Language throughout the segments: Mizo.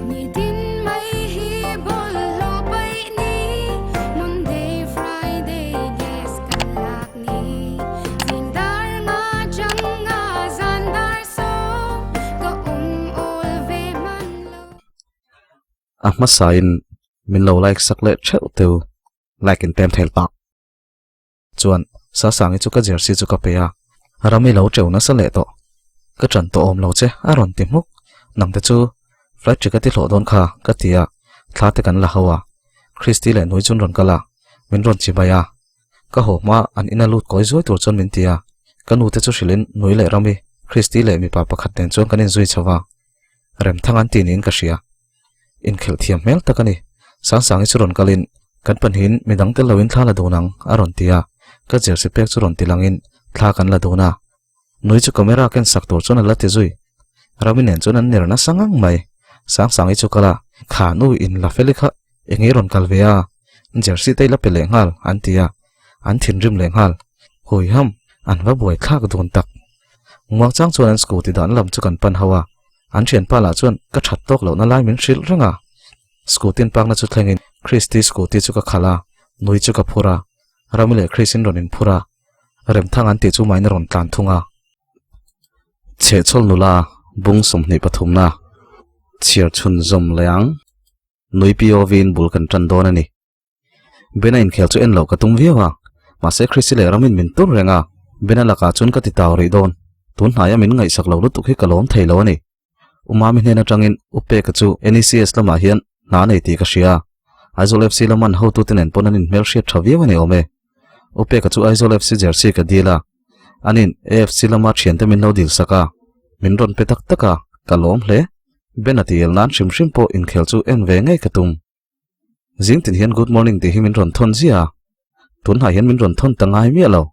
Nitin mai hi bawlhhlawh paih ni Monday, Friday gas kan lak ni Zing dar nga chang nga zan dar sawm Ka awm awl ve hman lo. A hmasain min lo like sak leh theuh teu like in pem thel tak. Chuan Sasangi chu ka jersey chu ka pe a, Rami lo teuh nasa leh tawh. Ka ṭan tawh awm lo che a rawn ti hmuk. Nangte chu flight ticket i hlawh dawn kha ka ti a, thla te kan la ho a. Christy leh Nui chun rawn kal a, min rawn chibai a. Ka haw hma an ina lut kawi zuai tur chuan min ti a, ka nu te chu hrilhin Nui leh Rami, Christy leh mipa pakhat nen chuan kan inzui chho a. Remthang an ti niin ka hria. Inkhelh thiam hmel tak a ni. Sangsangi chu rawn kalin, Kan pahnihin midang tel loin thla la dun ang, a rawn ti a. Ka jersey pek chu rawn ti langin thla kan la dun a. Nui chu camera ken sak tur chuan a la ti zui. Rami nen chuan an ner nasa ngang mai. Sangsangi chu kal a, Kha nu in la feli kha eng nge rawn kal ve a? Jersey te i la pe leh nghal, an ti a. An thinrim leh nghal. Huiham, an va buai thlak dun tak. Muang chang chuan an scooty dan lam chu kan pan ho a, an thianpa lah chuan ka that tawk lohna lai min hrilh reng a. Scooty an park na chu thlengin Christy scooty chu ka khalh a, nui chu ka phur a, Rami leh Chris in rawn inphur a, Remthang an tih chu mahin a rawn tlan thung a. Chhehchhawl nula bung 23 na chhiar chhun zawm leh ang. Nui POV in bul kan tan dawn a ni. Bena inkhel chu en loh ka tum viau a, mahse Chrissy leh Ramin min tur reng a, Bena lakah chuan ka ti tau rih dawn. Tun hnaia min ngaihsak lo lutuk hi ka lawm thei lo a ni. U Mami hnen atangin U Peka chu NECS lamah hian hna a nei tih ka hria a, Aizawl FC lama an hotute nen pawn an inhmelhriat tha viau a ni awm e. U Peka chu Aizawl FC jersey ka dil a, anin AFC lama thiante min lo dil sak a, min rawn pe tak tak a, ka lawm hle. Bena ti el nan hrim hrim pawh inkhel chu en ve ngei ka tum. Zing tin hian good morning tih hi min rawn thawn ziah a, tunhnah hian min rawn thawn ta ngai miah lo.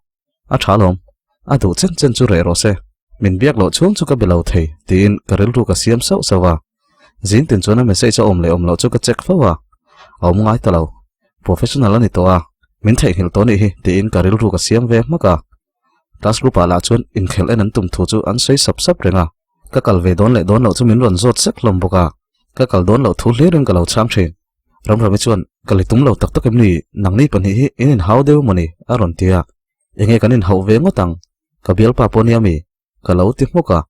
A tha alawm, a duh chen chen chu reh rawh se, min biak loh chhung chu ka be lo thei tiin ka rilru ka siam sauh sauh a. Zing tin chuan a message a awm leh awm loh chu ka check fo a, a awm ngai ta lo. Professional a ni tawh a, min theihnghilh tawh nih hi tiin ka rilru ka siam ve hmak a. Class group ah lah chuan inkhelh en an tum thu chu an sawi sap sap reng a, ka kal ve dawn leh dawn loh chu min rawn zawt sek hlawm bawk a, ka kal dawn loh thu hlirin ka lo chhang thin. Ramrami chuan, Ka li tum lo tak tak em ni, nangni pahnih hi in inhau deuh maw ni? a rawn ti a, Enge kan inhauh ve ngawt ang, ka bialpa pawh nia mi? ka lo ti hmuk a,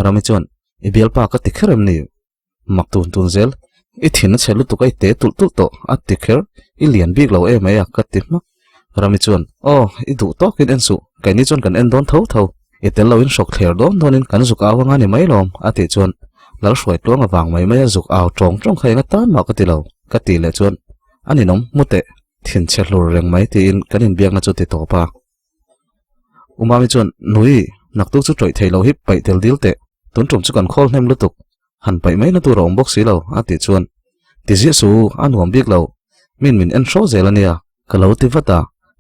Rami chuan, I bialpa ka ti kher em ni? Mak tun tun zel, i thin a chhe lutuk a i te tulh tulh tawh a ti kher, i lian bik lo em mai a ka ti hmak. Rami chuan, Aw, i duh tawkin en suh, keini chuan kan en dawn tho tho, i tel loin hrawk thler dawn dawnin kan zuk au anga ni mai lawm a tih chuan Lalhruai tluang avang mai mai a zuk au tawng tawng kha enga tan mah ka ti lo ka tih leh chuan a ninawm hmu teh, thinchhe hlur reng mai tiin kan inbiakna chu ti tawp a. U Mami chuan, Nui, naktuk chu tawih thei lo hi paih tel dil teh, tun tum chu kan khawl hnem lutuk, han paih mai na tur a awm bawk si lo, a tih chuan, Ti ziah suh u, a nuam bik lo, min min en hraw zel a nia, ka lo ti vat a.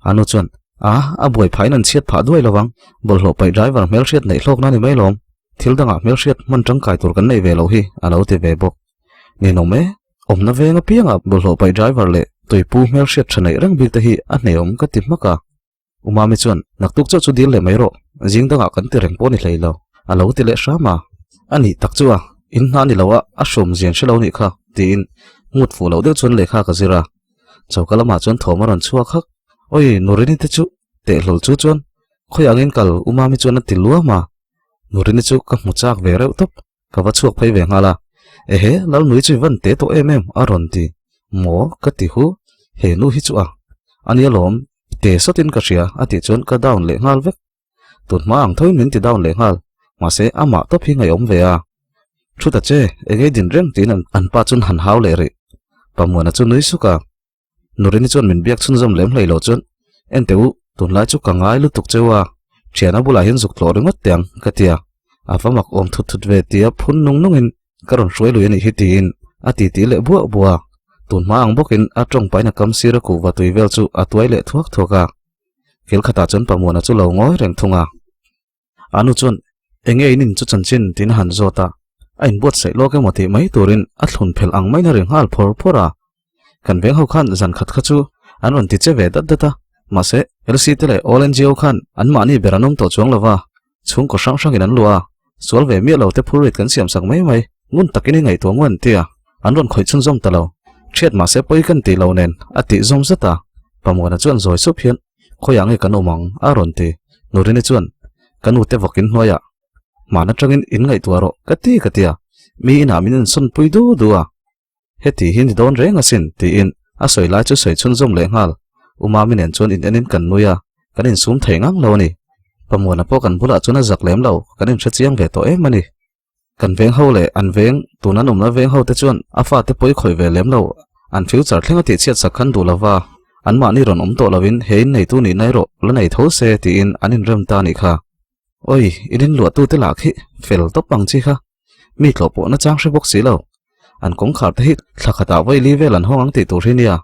Anu chuan, A, a buai phahin an chhiat phah duai lo vang, bawlhhlawh paih driver hmelhriat neih hlawkna a ni mai lawm, thil dangah hmelhriat hman tangkai tur kan nei ve lo hi, a lo ti ve bawk. Ninawm e, awmna veng apiangah bawlhhlawh paih driver leh tuipu hmelhriat tha neih reng bik te hi a hneawm ka ti hmak a. U Mami chuan, Naktuk chauh chu dil leh mai rawh, zing dangah kan ti reng pawh ni hlei lo, a lo ti leh hram a. A nih tak chu a, in hna ni lo a, a hrawm zian hre lo nih kha, tiin ngut fuh loh deuh chuan lehkha ka zir a. Choka lamah chuan thawm a rawn chhuak hak, Awi, Nurini te chu tehlul chu chuan khawi angin kal U Mami chuan a ti luam a. Nurini chu ka hmu chak ve reuh tawp. Ka va chhuak phei ve nghal a, Ehe, Lalnui chu i van te tawh em em, a rawn ti. Maw? ka ti hu. He nu hi chu a. A nia lawm, te sawtin ka hria, a tih chuan ka down leh nghal vek. Tun hma ang thoin min ti down leh nghal, mahse amah tawp hi ngaihawm ve a. Thu ta che, engei din reng tiin an pa chuan han hau leh rih. Pamuana chu nui suk a. Nurini chuan min biak chhunzawm lem hlei lo chuan, Enteh u, tunlai chu ka ngai lutuk cheu a, thiana bulah hian zuk tlawh ringawt teh ang, ka ti a. A va mak awm thut thut ve tia phun nung nungin ka rawn hruai lui a nih hi tiin a titi leh buah buah a. Tun hma ang bawkin a tawng pahin a kam sir a kuhva tui vel chu a tuai leh thuak thuak a. Kil khatah chuan Pamuana chu lo ngawi reng thung a. A nu chuan, Enge in in chu chanchin? tiin a han zawt a, a inbuatsaih lawk emaw tih mai turin a thlun phelh ang maiin a ri nghal phawr phawr a. Kan veng ho khan zan khat kha chu an rawn ti che ve dat dat a, mahse LC te leh All NGO khan anmahni ber an awm tawh chuang lo va, chhungkaw hrang hrangin an luah a, sual ve miah lo te phur rit kan siam sak mai mai, ngun takin i ngaihtuah ngun an ti a. An rawn khawih chhunzawm ta lo. Thiat mahse pawi kan tih lo nen a tih zawm zat a. Pamuana chuan zawi sup hian, Khawiah nge kan awm ang? a rawn ti. Nurini chuan, Ka nute vawkin hnuaiah hman atangin in ngaihtuah rawh ka ti ka ti a, mi inah min insawnpui du du a. Heti hi ni dawn reng asin tiin a sawi lai chu sawi chhunzawm leh nghal. U Mami nen chuan in enin kan nui a, kan insum thei ngang lo a ni. Pamuana pawh kan bulah chuan a zak lem lo, kan inhre chiang ve tawh em a ni. Kan veng ho leh an veng, tun an awmna veng ho te chuan a fate pawi khawih ve lem lo, an future thleng a tihchhiat sak khan duh lova, anmahni rawn awm tawh lovin he inneitu nihna erawh la nei tho se tiin an inrem ta a nih kha. Oi, in inluahtute lah khi fel tawp ang chi kha. Mi tlawh pawh na chang hre bawk si lo. An kawngkhar te hi thla khatah vawi li vel an hawng ang tih tur hi nia.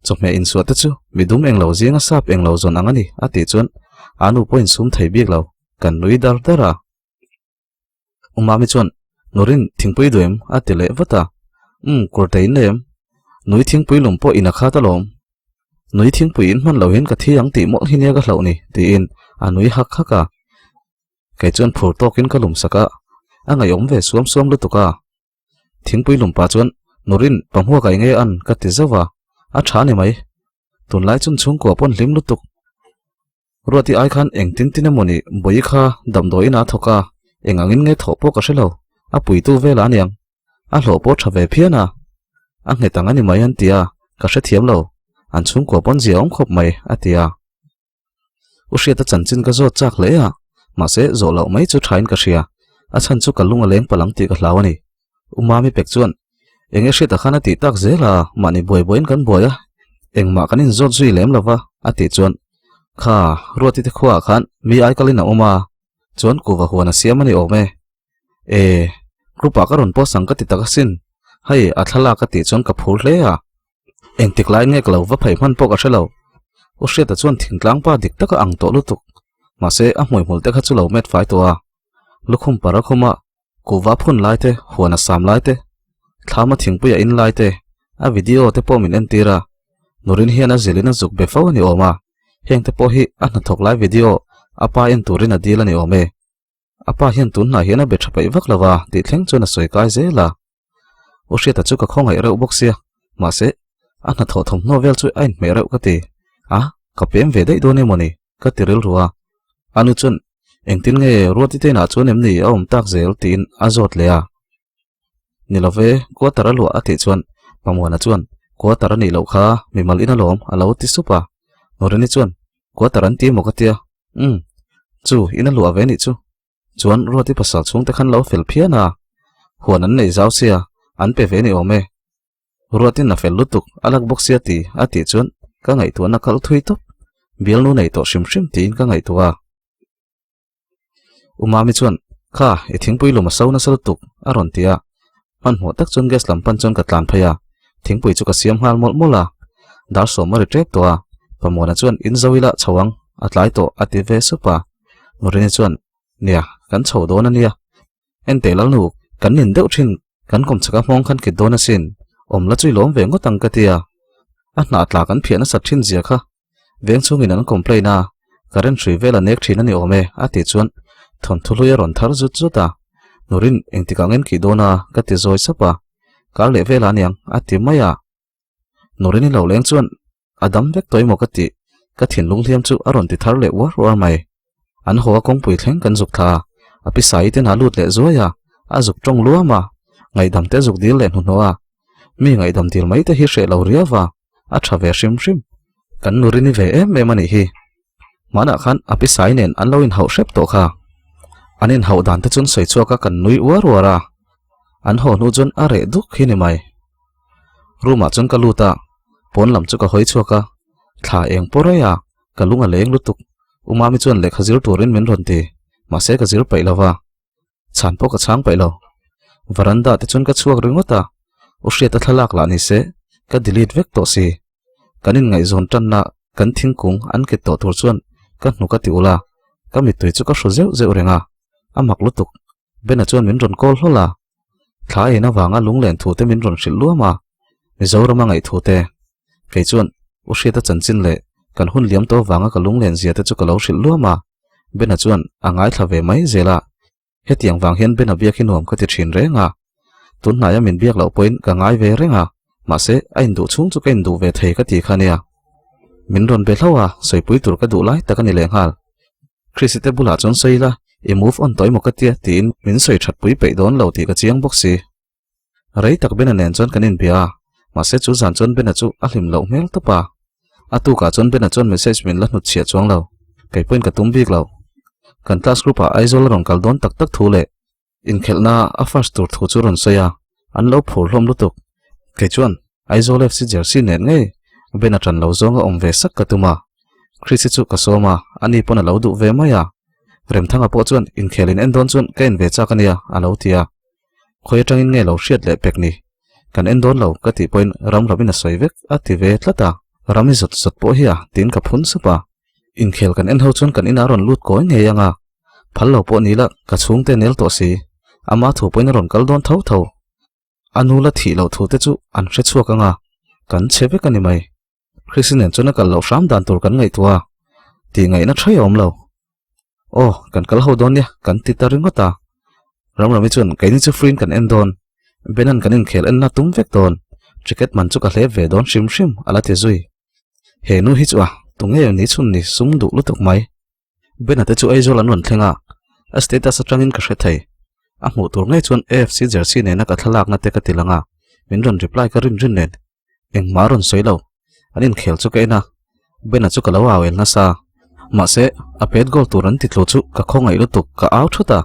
Chawhmeh insuah te chu mi dum englo zinga sap englo zawn ang a ni a tih chuan a nu pawh insum thei bik lo, kan nui dar dar a. U Mami chuan, Nurin, thingpui duh em? a ti leh vat a. Umm, kurte in nei em? Nui thingpui lum pawh in a khat alawm. Nui thingpui in hman lo hian ka thi ang tih mawlh hi nia ka hlauh ni, tiin a nui hak hak a. Kei chuan phur tawkin ka lum sak a, a ngaihawm ve suam suam lutuk a. Thingpui lum pah chuan, Nurin, pahmuak a enge an? ka ti zauh a, a tha ni mai. Tunlai chun chhungkua pawn hlim lutuk. Ruati ai khan eng tin tin emawni Bawi kha damdawiin a thawk a, eng angin nge thawh pawh ka hre lo, a puitu velah aniang. A hlawh pawh tha ve phian a, a nghet ang a ni mai an ti a, ka hrethiam lo, an chhungkua pawn zia awm khawp mai a ti a. U Hriata chanchin ka zawt chak hle a, mahse zawh loh mai chu thain ka hria, a chhan chu ka lung a leng palh ang tih ka hlau a ni. U Mami pek chuan, Eng e Hriata khan a tih tak zel a, mahni buai buaiin kan buai a, engmah kan inzawt zui lem lo va a tih chuan, Kha, Ruati te khuaah khan mi aikalin a awm a, chuan kuva huan a siam a ni awm e. E, group ah ka rawn post ang ka ti tak asin, hei a thlalak ka tih chuan ka phur hle a. Engtik lai nge ka lo va phei hman pawh ka hre lo. U Hriata chuan thingtlang pa dik taka ang tawh lutuk. Mahse a hmuihmul te kha chu lo met fai tawh a. Lukhum para khuma kuhva phun lai te, huan a sam lai te, thlama thingpui a in lai te, a video te pawh min entir a. Nurin hian a zilhin a zuk be fo a ni awm a. Heng te pawh hi a hnathawk lai video a pa en turin a dil a ni awm e. A pa hian tunhnah hian a be tha peih vak lo va tih thleng chuan a sawi kai zel a. U Hriata chu ka khawngaih reuh bawk sia, mahse a hnathawh thawmhnaw vel chu a inhmeh reuh ka ti. A, ka pem ve daih dawn emaw ni? ka ti rilru a. A nu chuan, Engtin nge Ruati te inah chuan em ni a awm tak zel? tiin a zawt leh a. Ni lo ve, quarter a luah a tih chuan Pamuana chuan, Quarter a nih loh kha, mimal in alawm a lo ti sup a. Norini chuan, Quarter an ti emaw ka tia? Umm, chu in a luah ve nih chu. Chuan Ruati pasal chhungte khan lo fel phian a, huan an nei zau sia, an pe ve ni awm e. Ruatin a fel lutuk, a lak bawk sia ti a tih chuan ka ngaihtuahna kal thui tawp. Bialnu nei tawh hrim hrim tiin ka ngaihtuah a. U Mami chuan, Kha, i thingpui lum a so nasa lutuk, a rawn ti a. Hmanhmawh tak chuan gas lam pan chuan ka tlan phei a, thingpui chu ka siam nghal mawlh mawlh a. Dar sawm a ri tep tawh a, Pamuana chuan in zo ila chho ang, a tlai tawh a ti ve sup a. Nurini chuan, Nia, kan chho dawn a nia. Enteh Lalnu, kan nin deuh thin, kan kawmchhaka hmawng khan kit dawn asin, awm la chu i lawm ve ngawt ang ka ti a. A hnah tla kan phiah nasat thin zia kha. Veng chhungin an complain a, current hrui vel a nek thin a ni awm e a tih chuan thawnthu hlui a rawn thar zut zut a. Nurin engtikah ngen kih dawn a ka ti zawi sap a, kar leh velah aniang a ti mai a. Nurin i lo leng chuan a dam vek tawh emaw ka tih ka thinlung hliam chu a rawn ti thar leh uar uar mai. An haw a kawngpui thleng kan zuk thla a, a pi Saii ten a lut leh zuai a, a zuk tawng luam a, ngaihdam te a zuk dil leh hnuhnawh a. Mi ngaihdam dil mai te hi hreh lo riau a. A tha ve hrim hrim. Kan nu rini ve em em a nih hi. Hmanah khan a pi Sai nen an lo inhauh hrep tawh kha. An inhauh dan te chuan sawi chhuak a kan nui uar uar a. An haw hnu chuan a reh duk hi ni mai. Room ah chuan ka lut a, pawn lam chu ka hawi chhuak a. Thla eng pawh rei a, ka lung a leng lutuk. U Mami chuan lehkha zir turin min rawn ti, mahse ka zir peih lo va. Chhan pawh ka chhang paih lo. Veranda te chuan ka chhuak ringawt a, U Hriata thlalak lah ni se, ka delete vek tawh si. Kan inngaihzawn tanna kan thingkung an ket tawh tur chuan ka hnuk a ti ulh a, ka mittui chu ka hru zeuh zeuh reng a, a mak lutuk. Bena chuan min rawn call hlawl a, thla en avanga lunglen thu te min rawn hrilh luam a, Mizorama ngaih thu te. Kei chuan U Hriata chanchin leh kan hun liam tawh avanga ka lunglen zia te chu ka lo hrilh luam a. Bena chuan a ngaithla ve mai zel a, hetiang vang hian Bena biak hi nuam ka ti thin reng a. Tunhnaia min biak loh pawhin ka ngai ve reng a, mahse a induh chhung chu ka induh ve thei ka ti kha nia. Min rawn be hlauh a, sawipui tur ka duh lai tak a ni lehnghal. Chrissy te bulah chuan sawi ila, i move on tawh emaw ka tia tiin min sawi that pui peih dawn lo tih ka chiang bawk si. Rei tak Bena nen chuan kan inbia a, mahse chu zan chuan Bena chu a hlim loh hmel tawp a. A tukah chuan Bena chuan message min la hnut chhiah chuang lo, kei pawhin ka tum bik lo. Kan class group ah Aizawl a rawn kal dawn tak tak thu leh inkhelhna a first tur thu chu rawn sawi a, an lo phur hlawm lutuk. Kei chuan Aizawl FC jersey nen ngei Bena tan lo zawnga awm ve sak ka tum a, Chrissy chu ka sawm a, ani pawn a lo duh ve mai a. Remthanga pawh chuan inkhel in en dawn chuan ka en ve chak ania a lo ti a. Khawi atangin nge lo hriat leh pek ni? Kan en dawn lo ka tih pawhin ram ramin a sawi vek a ti ve tlat a, ram i zawt zawt pawh hi a tiin ka phun sup a. Inkhel kan en ho chuan kan inah a rawn lut kawi ngei ang a, phal lo pawh ni la ka chhungte nel tawh si, ama thu pawhin a rawn kal dawn tho tho. A nu la thih loh thu te chu an hre chhuak ang a, kan chhe vek a ni mai. Chrissy nen chuan a kal loh hram dan tur kan ngaihtuah a, tih ngaihna tha i awm lo. Aw, kan kal ho dawn nia, kan ti ta ringawt a. Ramrami chuan keini chu free in kan en dawn, Benan kan inkhel enna tum vek dawn, ticket man chu ka hlep ve dawn hrim hrim a la ti zui. He nu hi chu a, tunge ni chhun ni sum duh lutuk mai. Bena te chu Aizawl an rawn thleng a, a status atangin ka hre thei. A hmuh tur ngei chuan AFC jersey nena ka thlalakna te ka ti lang a, min rawn reply ka rin rin nen. Engmah a rawn sawi lo. An inkhel chu ka en a, Bena chu ka lo au el nasa. Mahse, a pet goal tur an ti tlu chu ka khawngaih lutuk ka au thut a.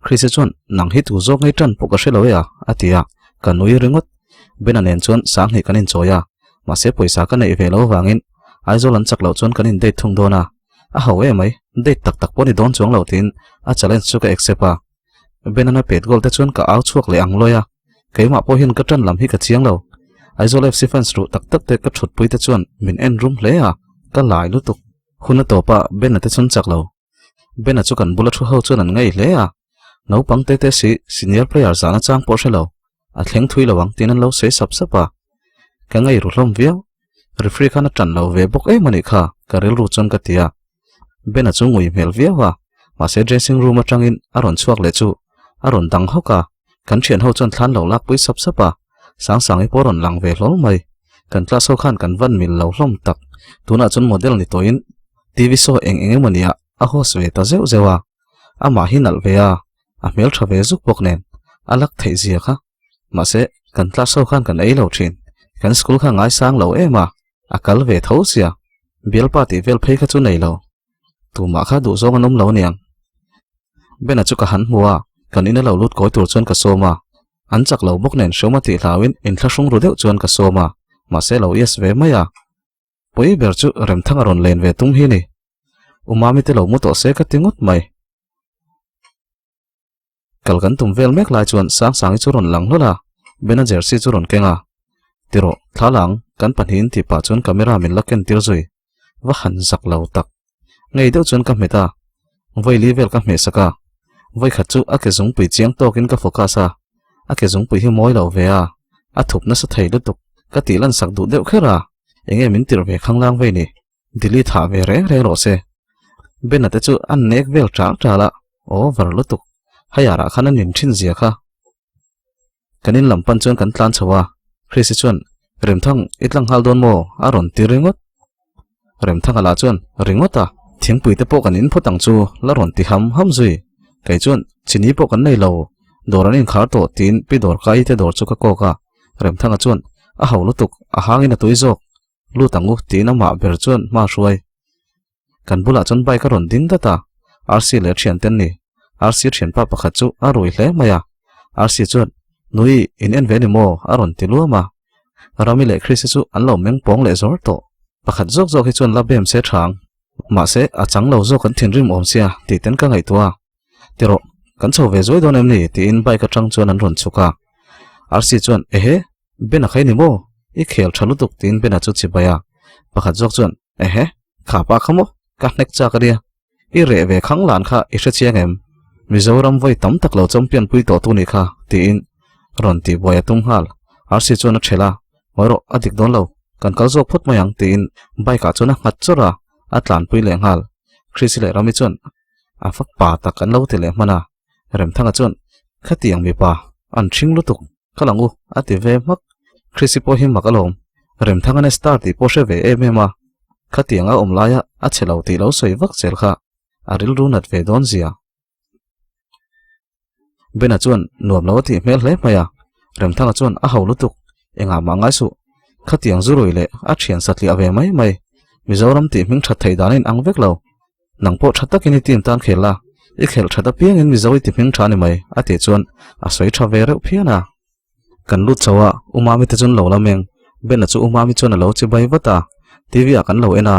Chrissy chuan nang hi tu zawk ngei tan pawh ka hre lo e a, a ti a, ka nui ringawt. Bena nen chuan sanghnih kan inchawi a, mahse pawisa ka neih ve lo avangin Aizawl an chak loh chuan kan in date thung dawn a. A ho em mai, date tak tak pawh ni dawn chuang lo tiin a challenge chu ka accept a. Benana pet goal te chuan ka au chhuak leh ang lawi a, keimah pawh hian ka tan lam hi ka chiang lo. Aizawl FC fans ruh tak tak te ka thutpui te chuan min en rum hle a, ka lai lutuk. Hun a tawp a, Bena te chuan chak lo. Bena chu kan bula thu ho chuan an ngei hle a, naupang te te si senior player zahna chang pawh hre lo. A thleng thui lo ang tiin an lo sawi sap sap a, ka ngei ru hlawm viau. Referee khan a ṭan lo ve bawk em a nih kha, ka rilru chuan ka ti a. Ben-a chu ngui hmel viau a, mahse dressing room aṭangin a rawn chhuak leh chu a rawn dang hawk a, kan ṭhian ho chuan thlan lo lakpui sap sap a, Sangsangi pawh a rawn lang ve hlawl mai. Kan class ho khan kan van mil lo hlawm tak, tunah chuan model ni tawhin TV show eng eng emaw nia a host ve ta zeuh zeuh a, amah hi nalh ve a, a hmel tha ve zuk bawk nen a lak theih zia kha. Mahse, kan class ho khan kan ei lo thin. Kan school kha ngaisang lo em a, a kal ve tho sia. Bialpa tih vel phei kha chu nei lo. Tumah kha duhzawng an awm lo aniang. Bena chu ka han hmu a, kan ina lo lut kawi tur chuan ka sawm a. An chak lo bawk nen hreawm a tih hlauin inthlahrung ru deuh chuan ka sawm a, mahse lo yes ve mai a. Pui ber chu Remthang a rawn len ve tum hi ni. U Mami te lo mu tawh se ka ti ngawt mai. Kal kan tum vel mek lai chuan Sangsangi chu rawn lang hlawl a, Bena jersey chu rawn keng a. Tirawh, thla lang, kan pahnihin tih pah chuan camera min la ken tir zui. Va han zak lo tak. Ngei deuh chuan ka hmet a, vawi li vel ka hmeh sak a. Vawi khat chu a ke zungpui chiang tawkin ka focus a, a ke zungpui hi mawi lo ve a, a thup nasa thei lutuk, ka tih lan sak duh deuh kher a, enge min tirh ve khanglang vei ni. Delete hah ve reng reng rawh se. Bena te chu a nek vel ṭal ṭal a, over lutuk. Hayarah khan a nin ṭhin zia kha. Kan in lam pan chuan kan tlan chho a, Chrissy chuan, Remthang, i tlang nghal dawn maw? a rawn ti ringawt. Remthanga lah chuan, Ringawt a, thingpui te pawh kan in phawt ang chu, la rawn ti ham ham zui. Kei chuan, Chini pawh kan nei lo, dawr an inkhar tawh, tiin Pi Dawrkai te dawr chu ka kawk a. Remthanga chuan, A ho lutuk, a hangin a tui zawk. Lut ang u, tiin amah ber chuan hma hruai. Kan bulah chuan bike a rawn ding dat a, RC leh a thiante an ni. RC thianpa pakhat chu a rui hle mai a. RC chuan, Nui, in en ve ni maw? a rawn ti luam a. Rami leh Chrissy chu an lo meng pawng leh zawr tawh. Pakhat zawk zawk hi chuan la bem se thang. Mahse, a chang lo zawk an thinrim awm sia tih ten ka ngaihtuah a. Tirawh, kan chho ve zuai dawn em ni? tiin bike atang chuan an rawn chhuk a. RC chuan, Ehe, Bena kha i ni maw? I khel tha lutuk tiin Bena chu chibai a. Pakhat zawk chuan, Ehe, kha pa kha maw? Ka hnek chak a nia. I reh ve khang lan kha i hre chiang em? Mizoram vawi tam tak lo champion pui tawh tu nih kha, tiin rawn tih buai a tum nghal. RC chuan a ṭhelh a, Hawi rawh, a dik dawn lo. Kan kal zawk phawt mai ang, tiin bike ah chuan a nghat chawrh a, a tlanpui leh nghal. Chrissy leh Rami chuan a fak pa tak an lo ti leh hman a. Remthanga chuan, Khatiang mipa, an ṭhing lutuk. Kal ang u, a ti ve hmak. Chrissy pawh hi mak alawm. Remthangane star tih pawh hre ve em em a. Khatiang a awm laia a chhe lo tih lo sawi vak zel kha a rilru nat ve dawn zia. Bena chuan nuam lo a tih hmel hle mai a. Remthanga chuan a ho lutuk, engah mah ngai suh. Khatiang zu rui leh a thian satliah ve mai mai. Mizoram tih hming that theih dan a inang vek lo. Nang pawh tha takin i team tan khel la, i khelh that apiangin Mizo i ti hming tha ni mai, a tih chuan a sawi tha ve reuh phian a. Kan lut chho a, U Mami te chuan lo la meng. Bena chu U Mami chuan a lo chi bai vat a, TV ah kan lo en a,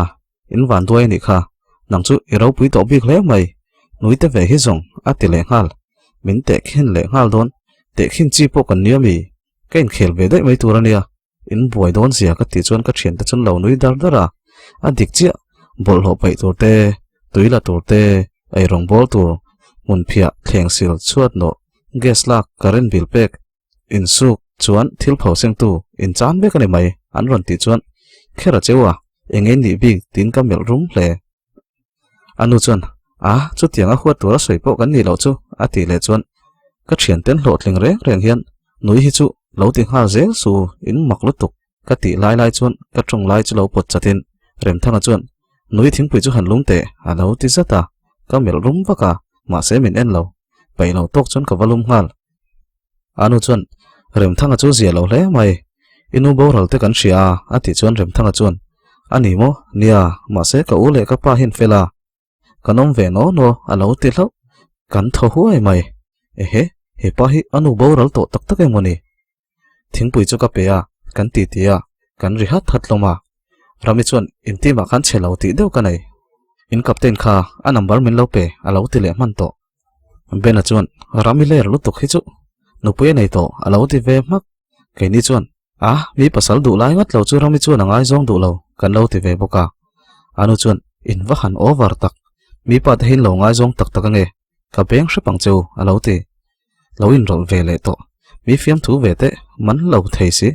in van duai a nih kha, nang chu i ropui tawh bik hle mai, nui te ve hi zawng, a ti leh nghal. Min tehkhin leh nghal dawn, tehkhin chi pawh kan nia mi, ka inkhel ve daih mai tur a nia. In buai dawn zia ka tih chuan ka thiante chuan lo nui dar dar a, a dik chiah, bawlhhlawh paih tur te, tui la tur te, eirawng bawl tur, hmun phiah, thleng sil, chhuat nawh, gas lak, current bill pek, insuk chuan thil pho sengtu in chan vek a ni mai an rawn tih chuan kher a cheu a, eng nge nih bik tiin ka melh rum hle. A nu chuan, A, chutiang a huat tur a sawi pawh kan nih loh chu, a tih leh chuan, Ka thianten hlawhtling reng reng hian nui hi chu lo ti nghal zel su, in mak lutuk, ka tih lai lai chuan ka tawng lai chu lo pawt chatin Remthanga chuan, Nui thingpui chu han lum teh, a lo ti zat a, ka melh rum vak a, mahse min en lo, paih lo tawk chuan ka va lum nghal. A nu chuan, Remthanga chu zia lo hle mai, i nu boral te kan hria a, a tih chuan Remthanga chuan, A ni maw? Nia, mahse ka u leh ka pa hian fel a, kan awm ve naw naw a lo ti hlauh, kan thaw huai mai. Ehe, he pa hi a nu boral tawh tak tak emaw ni? Thingpui chu ka pe a, kan ti ti a, kan ri hat hat hlawm a. Rami chuan in team ah khan chhe lo tih deuh ka nei. In captain kha a number min lo pe a lo ti leh hman tawh. Bena chuan Rami ler lutuk hi chu nupui a nei tawh a lo ti ve hmak. Keini chuan a mi pasal duh lai ngawt lo chu Rami chuan a ngaizawng duh lo kan lo ti ve bawk a. Anu chuan in va han over tak, mi pa te hi in lo ngaizawng tak tak ange Ka beng hrep ang cheu, a lo ti. Lo inrawlh ve leh tawh. Mi fiamthu ve teh, man lo thei si.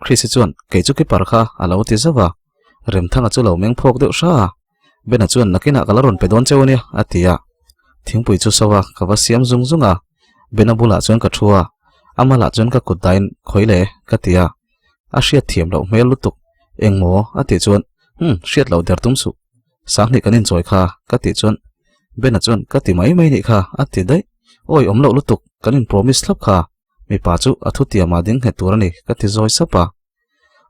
Chrissy chuan, Kei chu keeper kha, a lo ti zauh a. Remthanga chu lo meng phawk deuh hra a. Bena chuan, Nakinah ka la rawn pe dawn cheu ania, a ti a. Thingpui chu so a, ka va siam zung zung a. Bena bulah chuan ka thu a. Ama lah chuan ka kut dahin, Khawi le, ka ti a. A hriat thiam loh hmel lutuk. Engmaw? a tih chuan, Hum, hriat loh der tum suh. Sanghnih kan inchawi kha, ka tih chuan Bena chuan ka ti mai mai nih kha a ti daih. Awi awm loh lutuk, kan in promise thlap kha, mipa chu a thutiam ah ding nghet tur a ni ka ti zawi sap a.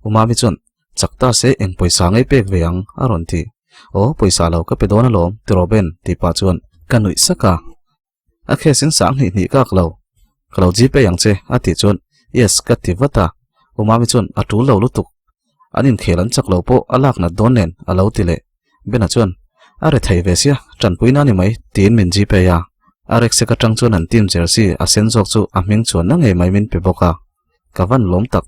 U Mami chuan chak ta se eng pawisa ngei pek ve ang a rawn ti. Aw pawisa lo ka pe dawn alawm ti rawh Ben tih pah chuan ka nuih sak a. A case in sanghnih hnih kak lo, ka lo gpay ang che a tih chuan yes ka ti vat a, U Mami chuan a tul lo lutuk, an inkhel an chak lo pawh a lak nat dawn nen a lo ti leh. Bena chuan a re thei ve sia, tanpui na ni mai tiin min gpay a, a reksek atang chuan an team jersey a sen zawk chu a hming chuan na ngei mai min pe bawk a, ka van lawm tak.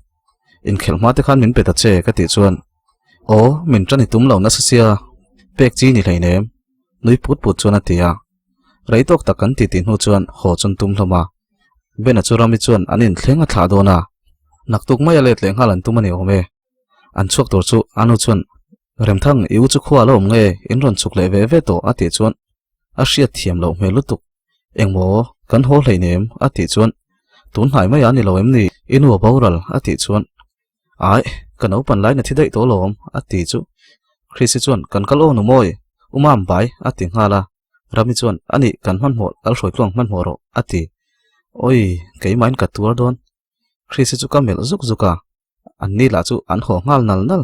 Inkhelh hma te khan min pe ta che ka tih chuan aw min tan i tum lo nasa sia, pek chi ni hleinem nui put put chuan a ti a. Rei tawk tak kan titi hnu chuan haw chun tum hlawm a. Bena chu Rami chuan an inthleng a thlah dawn a. Naktuk mai a let leh nghal an tum a ni awm e. An chhuak tur chu Anu chuan, Remthang, i u chu khua a la awm nge, in rawn chhuk leh ve ve tawh a tih chuan a hriat thiam loh hmel lutuk. Engmaw, kan haw hleinem a tih chuan, Tun hnai mai a ni lo em ni, i nu a boral a tih chuan, Aih, ka naupan lai na thi daih tawh alawm, a ti chu. Chrissy chuan, Kan kal aw nu mawi, u Mam bai, a ti nghal a. Rami chuan, A nih, kan hmanhmawh, Lalhruaitluang hmanhmawh rawh, a ti. Awi, keimahin ka tuar dawn. Chrissy chu ka melh zuk zuk a. An ni lah chu an haw nghal nal nal.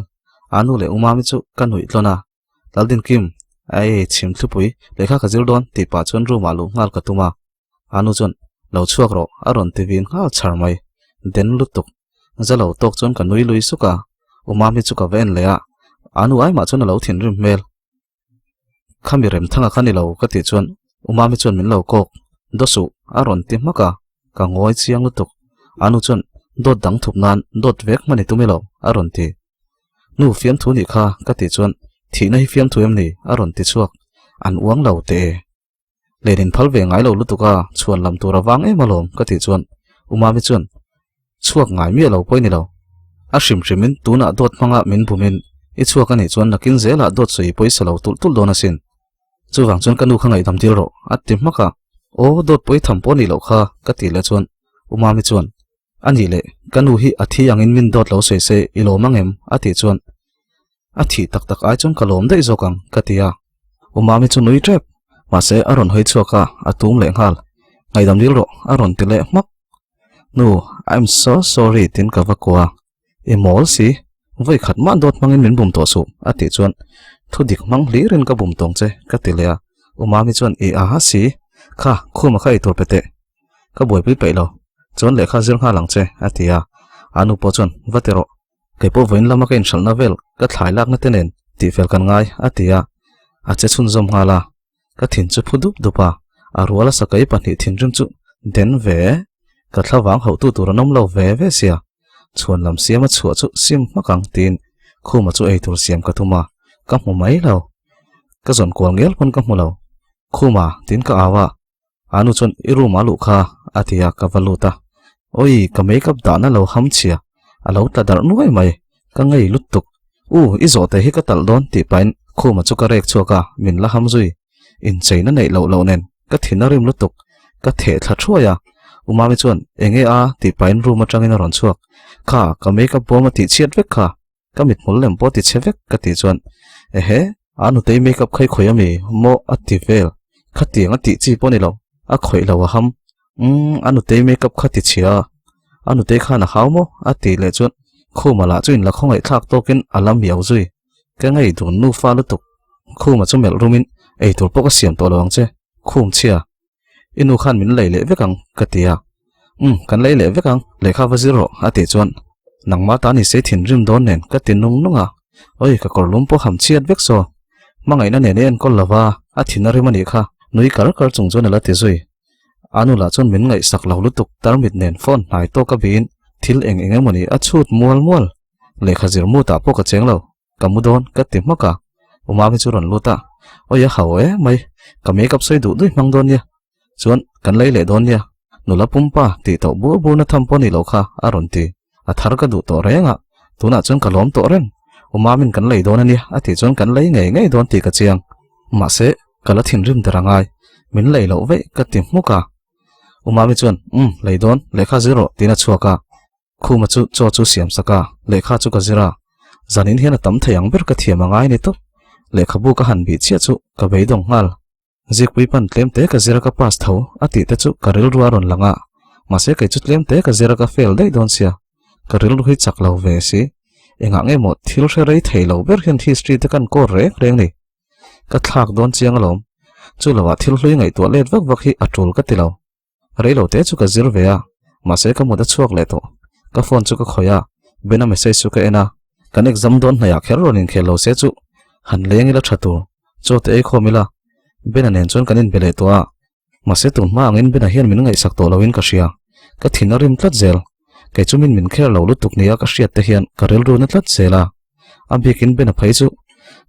A nu leh u Mami chu ka nuih tlawn a. Laldinkim, Ei, chhim thlupui, lehkha ka zir dawn, tih pah chuan room ah luh nghal ka tum a. A nu chuan, Lo chhuak rawh, a rawn ti vin nghal chhar mai. Den lutuk. Za lo tawk chuan ka nui lui suk a. U Mami chu ka va en leh a. A nu ai mah chuan a lo thinrim hmel. Khami Remthanga kha ni lo ka tih chuan U Mami chuan min lo kawk. Daw suh, a rawn ti hmak a. Ka ngawi chiang lutuk. A nu chuan, Dawt dang thup nan dawt vek hman i tum i lo, a rawn ti. Nu fiamthu nih kha ka tih chuan, Thihna hi fiamthu em ni? a rawn ti chhuak. An uang lo teh e. Len in phal ve ngai lo lutuk a, chhuan lam tur a vang em alawm ka tih chuan U Mami chuan chhuak ngai miah lo pawh i ni lo. A hrim hrimin tunah dawt hmanga min bumin i chhuak a nih chuan nakin zelah dawt sawi pawisa lo tulh tulh dawn asin. Chuvang chuan ka nu kha ngaihdam dil rawh a ti hmak a, Aw dawt pawi tham pawh a nih loh kha ka tih leh chuan U Mami chuan. A nih leh, ka nu hi a thi angin min dawt lo sawi se i lawm ang em? a tih chuan, A thih tak tak ai chuan ka lawm daih zawk ang, ka ti a. U Mami chu nui tep, mahse a rawn hawi chhuak a, a tum leh nghal. Ngaihdam dil rawh, a rawn ti leh hmak. Nu, I'm so sorry tiin ka va kuah a. I mawl si, vawi khat mah dawt hmangin min bum tawh suh, a tih chuan thu dik hmang hlirin ka bum tawng che, ka ti leh a. U Mami chuan i aha si, kha, khuma kha eitur pe teh. Ka buaipui peih lo, chuan lehkha zir nghal ang che, a ti a. A nu pawh chuan, Va ti rawh, kei pawh vawiin lama ka inhralhna vel ka thlai lakna te nen tihfel kan ngai, a ti a. A che chhunzawm nghal a. Ka thin chu phu dup dup a, a ruala sakai pahnih thinrim chu den ve, ka thlavang hauhtu tur an awm lo ve ve sia, chhuan lam siama chhuah chu sim hmak ang tiin Khuma chu eitur siam ka tum a, ka hmu mai lo. Ka zawn kual ngel pawn ka hmu lo. Khuma tiin ka au a, a nu chuan i room ah luh kha a ti a, ka va lut a. Awi, ka makeup dahna lo ham chhia, a lo tla darh nuai mai, ka ngei lutuk. U, i zawhte hi ka talh dawn tih pahin Khuma chu ka rek chhuak a, min la ham zui. Incheina neih loh loh nen ka thin a rim lutuk, ka theh thla thuai a. U Mami chuan, Enge a? tih pahin room atangin a rawn chhuak. Kha, ka makeup bawm a tih chhiat vek kha, ka mithmul lem pawh ti chhe vek ka tih chuan, Ehe, a nutei makeup kha i khawih ami? Maw a ti vel. Khatiang a tih chi pawh ni lo, a khawih lo a ham. Umm, a nutei makeup kha ti chhia a, a nutei khan a hau maw? a tih leh chuan Khuma lah chu inla khawngaih thlak tawkin a la miau zui. Ka ngei dun nufa lutuk. Khuma chu melh rumin, Eitur pawh ka siam tawh lo ang che, Khum chhia. I nu khan min lei leh vek ang, ka ti a. Umm, kan lei leh vek ang, lehkha va zir rawh, a tih chuan nangmah ta ni se thinrim dawn nen ka ti nung nung a. Oi, ka kawr lum pawh ham chhiat vek saw. Hmangaihna nen i enkawl lo va, a thin a rim a nih kha, nui kar kar chung chuan a la ti zui. A nu lah chuan min ngaihsak lo lutuk, tarmit nen phone hnai tawk a bihin thil eng eng emawni a chhut mual mual. Lehkha zir mutah pawh ka cheng lo, ka mu dawn ka ti hmak a. U Mami chu rawn lut a, Awi a hau e mai, ka makeup sawi duh duih hmang dawn nia, chuan kan lei leh dawn nia, nula pumpa tih tawh bur burna tham pawh ni lo kha a rawn ti. A thar ka duh tawh reng a, tunah chuan ka lawm tawh reng. U Mamin kan lei dawn a nia a tih chuan kan lei ngei ngei dawn tih ka chiang. Mahse, ka la thinrim der a ngai, min lei loh veih ka ti hmuk a. U Mami chuan, Umm, lei dawn, lehkha zir rawh tiin a chhuak a. Khuma chu chaw chu siam sak a, lehkha chu ka zir a. Zanin hian a tam thei ang ber ka thiam a ngai ni tawp. Lehkhabu ka han bih chiah chu ka beidawng nghal. Zikpui pan tlem te ka zir a ka pass tho a tih te chu ka rilru a rawn lang a, mahse kei chu tlem te ka zir a ka fail daih dawn sia, ka rilru hi chak lo ve si. Engah nge maw thil hre rei thei lo ber hian history te kan kawl reng reng ni. Ka thlak dawn chiang alawm. Chu lovah thil hlui ngaihtuah let vak vak hi a tul ka ti lo. Rei lo te chu ka zir ve a, mahse ka mut a chhuak leh tawh. Ka phone chu ka khawih a, Bena message chu ka en a, kan exam dawn hnaiah kher rawn inkhel lo se chu han leng ila tha tur, chaw te ei khawm ila. Bena nen chuan kan inbe leh tawh a, mahse tun hma angin Bena hian min ngaihsak tawh loin ka hria. Ka thin a rim tlat zel, kei chu min min kher lo lutuk nia ka hriat te hian ka rilru na tlat zel a. A bikin Bena phei chu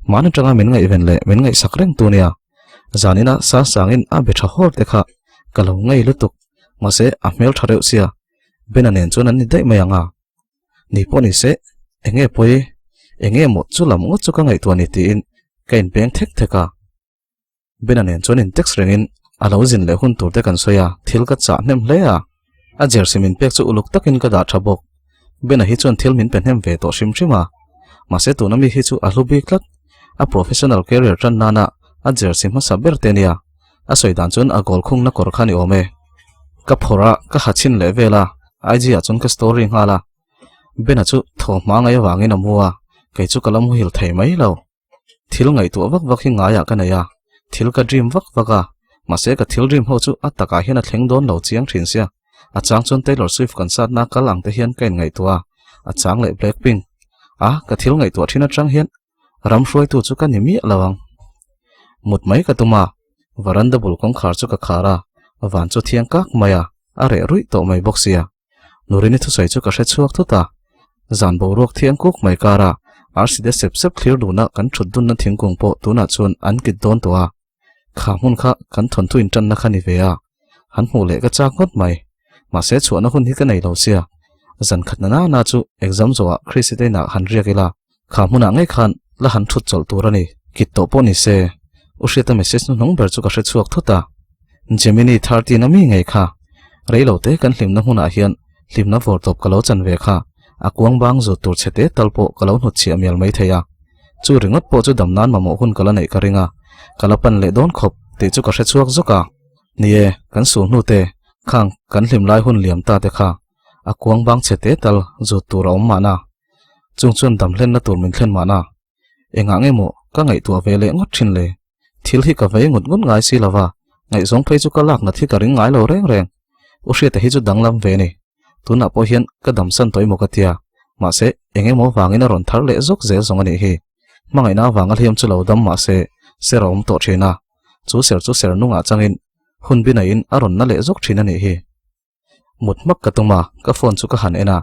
hmaan atanga min ngaihven leh min ngaihsak reng tu nia. Zanina sa sangin a be tha hawr te kha ka lo ngei lutuk, mahse a hmel tha reuh sia, Bena nen chuan an ni daih mai ang a. Ni pawh ni se, enge pawi, enge maw chu lam ngawt chu ka ngaihtuah ni tiin ka inpeng thek thek a. Bena nen chuan in text rengin a lo zin leh hun tur te kan sawi a, thil ka chah hnem hle a. A jersey min pek chu uluk takin ka dah tha bawk. Bena hi chuan thil min pe hnem ve tawh hrim hrim a. Mahse tuna mi hi chu a hlu bik tlat. A professional career tan nana a jersey hmasa ber te nia. A sawi dan chuan a goal khungna kawr kha ni awm e. Ka phawrh a, ka ha chhin leh vel a, IG ah chuan ka story nghal a. Bena chu thaw hma ngai avangin a mu a, kei chu ka la muhil thei mai lo. Thil ngaihtuah vak vak hi ngaiah ka nei a, thil ka dream vak vak a, mahse ka thil dream ho chu a takah hian a thleng dawn lo chiang thin sia. A chang chuan Taylor Swift kan satna kal ang te hian ka inngaihtuah a, a chang leh Blackpink. A, ka thil ngaihtuah thin atang hian ram hruaitu chu ka ni miah lo ang. Mut mai ka tum a, varanda bul kawngkhar chu ka khar a, van chu thiang kak mai a, a reh ruih tawh mai bawk sia. Nurini thusawi chu ka hre chhuak thut a, zan boruak thiang kuk mai kara arsi te sep sep thlir duna kan thut dunna thingkung pawh tunah chuan an kit dawn tawh a, kha hmun kha kan thawnthu intanna kha ni ve a, han hmuh leh ka chak ngawt mai. Mahse chhuahna hun hi ka nei lo sia, zan khat na nana chu exam zawhah Chrissy te inah han riak ila, kha hmunah ngei khan la han thut chawlh tur a ni, kit tawh pawh ni se. U Hriata message hnuhnung ber chu ka hre chhuak thut a, Gemini 13 a mi ngei kha, reilo te kan hlimna hmunah hian. Hlimna vawrtawp ka lo chan ve kha a kuang bang zut tur chhe te tal pawh ka lo hnutchhiah mial mai thei a. Chu ringawt pawh chu dam nan mamawh hun ka la neih ka ring a, ka la pan leh dawn khawp tih chu ka hre chhuak zawk a. Ni e, kan sul hnu te, khang kan hlim lai hun liam ta te kha a kuang bang chhe te tal zut tur a awm mahna. Chung chuan dam hlenna tur min thlen mahna. Engah nge maw ka ngaihtuah ve leh ngawt thin le? Thil hi ka vei ngut ngut ngai si lova, ngaihzawng phei chu ka lak nat hi ka ring ngai lo reng reng. U Hriata hi chu danglam ve ni. Tunah pawh hian ka damsan tawh emaw ka tia, mahse eng emaw vangin a rawn thar leh zawk zel zawng a nih hi. Hmangaihna avanga hliam chu lo dam mahse ser a awm tawh thin a, chu ser chu ser nungah changin hun binaiin a rawn na leh zawk thin a nih hi. Mut hmak ka tum a, ka phone chu ka han en a,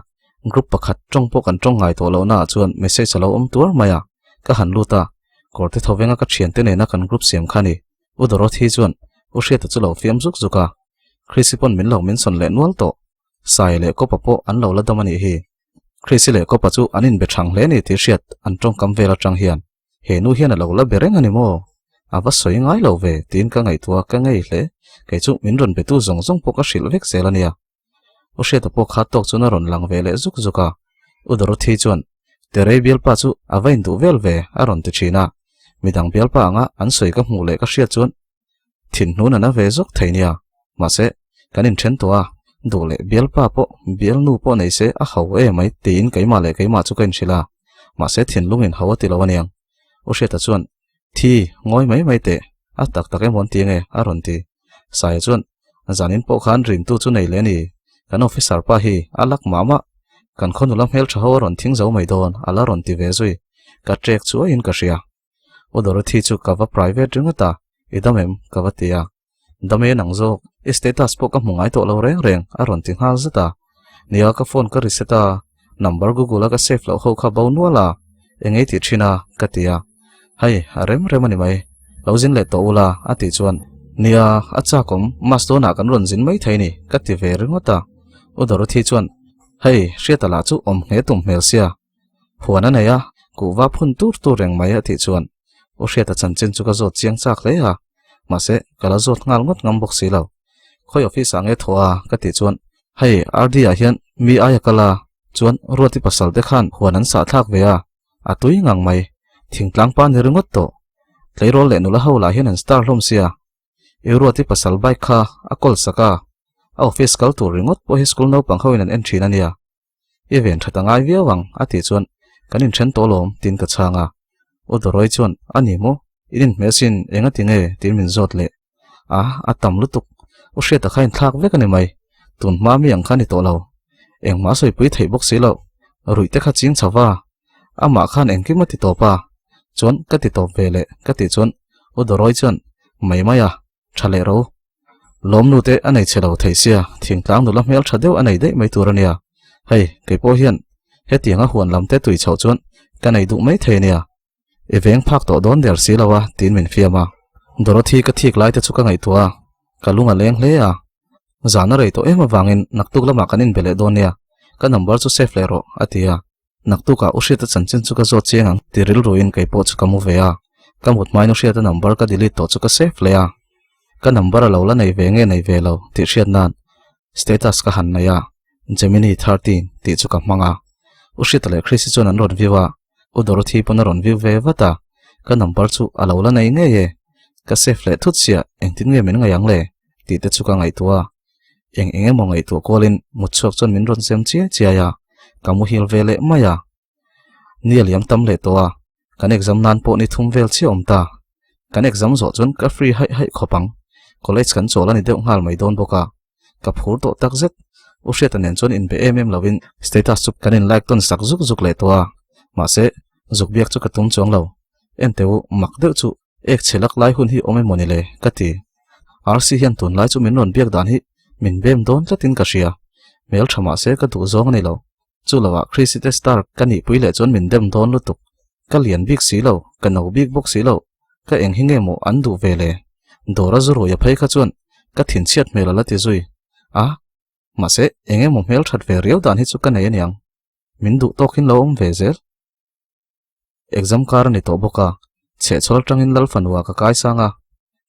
group pakhat tawng pawh kan tawng ngai tawh lohna ah chuan message a lo awm tuar mai a, ka han lut a, kawrte thaw venga ka thiante nena kan group siam kha ni, U Dorothy chuan U Hriata chu lo fiam zuk zuk a, Chrissy pawn min lo mention leh nual tawh, Sai leh Kawpa pawh an lo la dam a nih hi. Chrissy leh Kawpa chu an inbe thang hle ni tih hriat an tawngkam vel atang hian. He nu hian a lo la be reng a ni maw? A va sawi ngai lo ve tiin ka ngaihtuah ka ngei hle. Kei chu min rawn betu zawng zawng pawh ka hrilh vek zel a nia. U Hriata pawh kha tawk chuan a rawn lang ve leh zuk zuk a. U Dorothy chuan, Terei bialpa chu a va induh vel ve a rawn ti thin a. Midang bialpa anga an sawi ka hmuh leh ka hriat chuan thinhnun a na ve zawk thei nia. Mahse, kan inthen tawh a, duh leh bialpa pawh bialnu pawh nei se a ho e mai tiin keimah leh keimah chu ka inhrilh a. Mahse thinlung in ho a ti lo aniang. U Hriata chuan, Thi, ngawi mai mai teh, a tak tak emaw an ti ange, a rawn ti. Saia chuan, Zanin pawh khan rimtu chu nei leh a ni, kan officer pa hi a lak mah mah, kan khaw nula hmeltha ho a rawn thing zo mai dawn, a la rawn ti ve zui. Ka trek chuaiin ka hria. U Dorothy chu ka va private ringawt a, I dam em? ka va ti a. Dam e nang zawk, i status pawh ka hmu ngai tawh lo reng reng, a rawn ti nghal zat a. Nia ka phone ka reset a, number google a ka save loh ho kha bo nual a, eng ei tih thin a, ka ti a. Hei, a rem rem a ni mai, lo zin leh tawh ula, a tih chuan, Nia, a chak awm, mas dawnah kan rawn zin mai thei ni, ka ti ve ringawt a. U Dorothy chuan, Hei, Hriata lah chu awm nghe tum hmel sia, Huan a nei a, kuhva phun tur tur reng mai a tih chuan U Hriata chanchin chu ka zawt chiang chak hle a, mahse ka la zawt nghal ngawt ngam bawk si lo. Khawi office ah nge thaw a ka tih chuan hei RD ah hian mi aia kal a, chuan Ruati pasal te khan huan an sah thlak ve a, a tui ngang mai, thingtlang pa ni ringawt tawh. Tleirawl leh nula ho lah hian an star hlawm sia, I Ruati pasal bike kha a kawl sak a, a office kal tur ringawt pawh hi school naupang ho in an en thin a nia. I ven that a ngai viau ang, a tih chuan kan inthen tawh lawm tiin ka chhang a. U Dawrawi chuan, A ni maw? In inhmeh sin, eng a ti nge? tiin min zawt leh. A, a tam lutuk. U Hriata kha inthlak vek a ni mai. Tun hma mi ang kha a ni tawh lo. Engmah a sawipui theih bawk si loh. Ruih te kha ching chho va. Amah khan engkim a ti tawp a. Chuan ka ti tawp ve leh ka tih chuan U Dawrawi chuan, Mai mai a, tha leh ro. Lawmnu te a nei chhe lo thei sia, thingtlang nula hmel tha deuh a nei daih mai tur a nia. Hei, kei pawh hian hetianga huan lam te tui chhoh chuan ka nei duh mai thei a nia. I veng phak tawh dawn der si lo a, tiin min fiam a. Dorothy ka thik lai te chu ka ngaihtuah a, ka lung a leng hle a. Zan a rei tawh em avangin naktuk lamah kan inbe leh dawn nia, ka number chu save leh rawh, a ti a. Naktukah U Hriata chanchin chu ka zawt chiang ang ti rilruin kei pawh chu ka mu ve a, ka mut hmain U Hriata number ka delete tawh chu ka save leh a, ka number a lo la nei ve nge nei ve lo tih hriat nan status ka han nei a, Gemini 13 tih chu ka hmang a. U Hriata leh Chrissy chuan an rawn view a, U Dorothy pawn a rawn view ve vat a, ka number chu a lo la nei ngei e, ka save leh thut chiah engtin nge min ngaih ang le tih te chu ka ngaihtuah a. Eng eng emaw ngaihtuah kualin mutchhuak chuan min rawn zem chiai chiai a, ka muhil ve leh mai a. Ni a liam tam leh tawh a, kan exam nan pawh ni thum vel chiah awm ta. Kan exam zawh chuan ka free haih haih khawp ang, college kan chawl a ni deuh nghal mai dawn bawk a, ka phur tawh tak zet. U Hriata nen chuan inbe em em lovin status chu kan in like tawn sak zuk zuk leh tawh a, mahse zuk biak chu ka tum chuang lo. Enteh u, mak deuh chu Ek chhe lak lai hun hi awm emaw ni le? ka ti. RC hian tunlai chu min rawn biak dan hi min bem dawn tlatin ka hria. Hmel tha mah se ka duh zawng a ni lo. Chu lovah Chrissy te star ka nihpui leh chuan min dem dawn lutuk. Ka lian bik si lo, ka no bik bawk si lo. Ka eng hi nge maw an duh ve le? Dawr a zu ruai a phei kha chuan ka thinchhiat hmel a la ti zui. A, mahse eng emaw hmel that ve riau dan hi chu ka nei aniang. Min duh tawkin lo awm ve zel. Exam kar a ni tawh bawk a, chhehchhawl atangin Lal fanua ka kai sang a,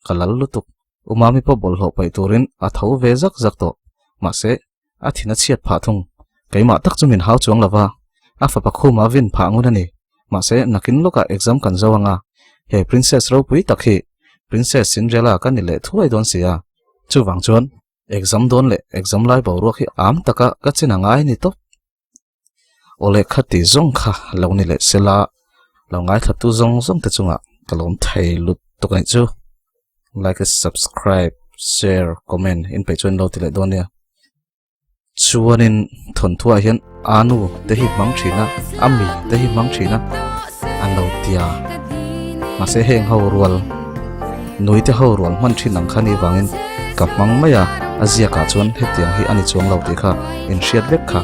ka lal lutuk. U Mami pawh bawlhhlawh paih turin a tho ve zak zak tawh, mahse a thin a chhiat phah thung. Keimah tak chu min hau chuang lo va, a fapa khuma vin phah ngun a ni. Mahse, nakin lawkah exam kan zo ang a, he princess ropui tak hi Princess Cinderella ka ni leh thuai dawn si a. Chuvang chuan, exam dawn leh exam lai boruak hi am taka ka chin a ngai ni tawp. Awle kha ti zawng kha lo ni leh sela, lo ngaithla tu zawng zawng te chungah ka lawm thei lut tuk anih chu. Like, subscribe, share, comment in peih chuan lo ti leh dawn nia. Chuanin thawnthuah hian anu te hi hmang thin a, ami te hi hmang thin a, an lo tia. Mahse heng ho rual, nui te ho rual hman thin ang kha ni vangin ka hmang mai a, a ziakah chuan hetiang hi a ni chuang lo tih kha inhriat vek kha.